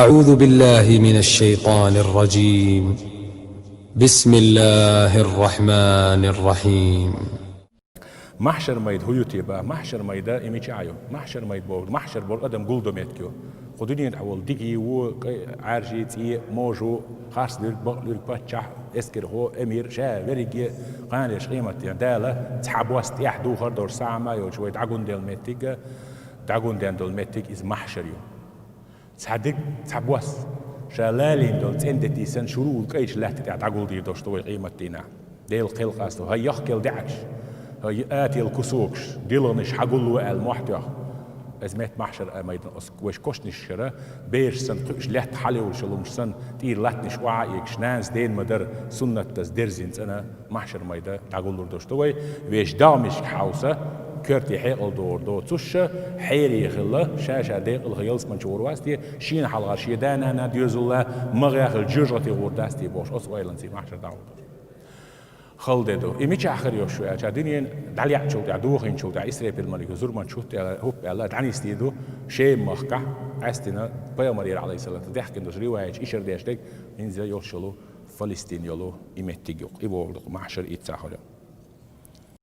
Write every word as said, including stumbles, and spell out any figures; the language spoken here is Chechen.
أعوذ بالله من الشيطان الرجيم. بسم الله الرحمن الرحيم. Маьхьшар майда хӀу ю те ба? Маьхьшар майда и мичахь ю? Маьхьшар майда боху, маьхьшар боху адам гулдо меттиг ю. Кху дуьнен тӀехь волу дика а, вон а, кӀай а, Ӏаьржа а, цӀе а, можа а, харц луьрг, бакъ луьрг, паччахь а, эскархо а, эмир а, ша верриге а, кхана дерш къематдийнахь Дала цхьа бос тӀехь духар долуш, цхьа хӀума а йолуш вай дӀагулделла меттиг а, дӀагулден долу меттиг иза маьхьшар ю. Цхьа дерг, цхьа бос, ша лалийна долу цӀена дети санна, шура а, вуьрг а кӀайчу лаьтта тӀехь дӀагулдийр долуш ду вай къематдийнахь. Делан кхел къасто, хӀай йохкел даьӀахкаш, хӀай ател кусокаш, диланаш хьагулло аьлла мохь тоьхна. Иза метта маьхьшар а майдан оцу вайша кошнаш шара, бераш санна кхуьуш, лаьтта хьалайовлуш йолу хӀумаш санна, тӀера латтанаш охьа а эгаш, нанас дена ма-дарра, суннат даза дерзина цӀена маьхьшар майда дӀагуллур долуш ду вай, вешан догӀмашка хьовса, коьрте хьекъал догӀур доцуш, хьере хилла, ша-ша декъала хилла ялсамани чу гӀур вац те, шена хьалха шен да-нана доьзалла ма гӀеххилча жоьжахати гӀур дац те бохуш, оцу ойланца маьхьшар дӀагӀур ду. Хала де ду. И мичахь хир йолуш ю аьлча, дуьнен дӀалаьӀначул тӀаьхьа, дохийначул тӀаьхьа, Исрафил малико зурманчу хӀутту аьлла, хӀуп аьлла, дӀанисдийр ду Шем-махкахь, къаьстина пайхамарера, Ӏалайхиссалату, даьхкина долуш риваяташ ишар деш дерг, хӀинца йолуш йолу Фалестин йолу и меттиг ю-кх, и бохург ду-кх, маьхьшар иццахь хуьлу.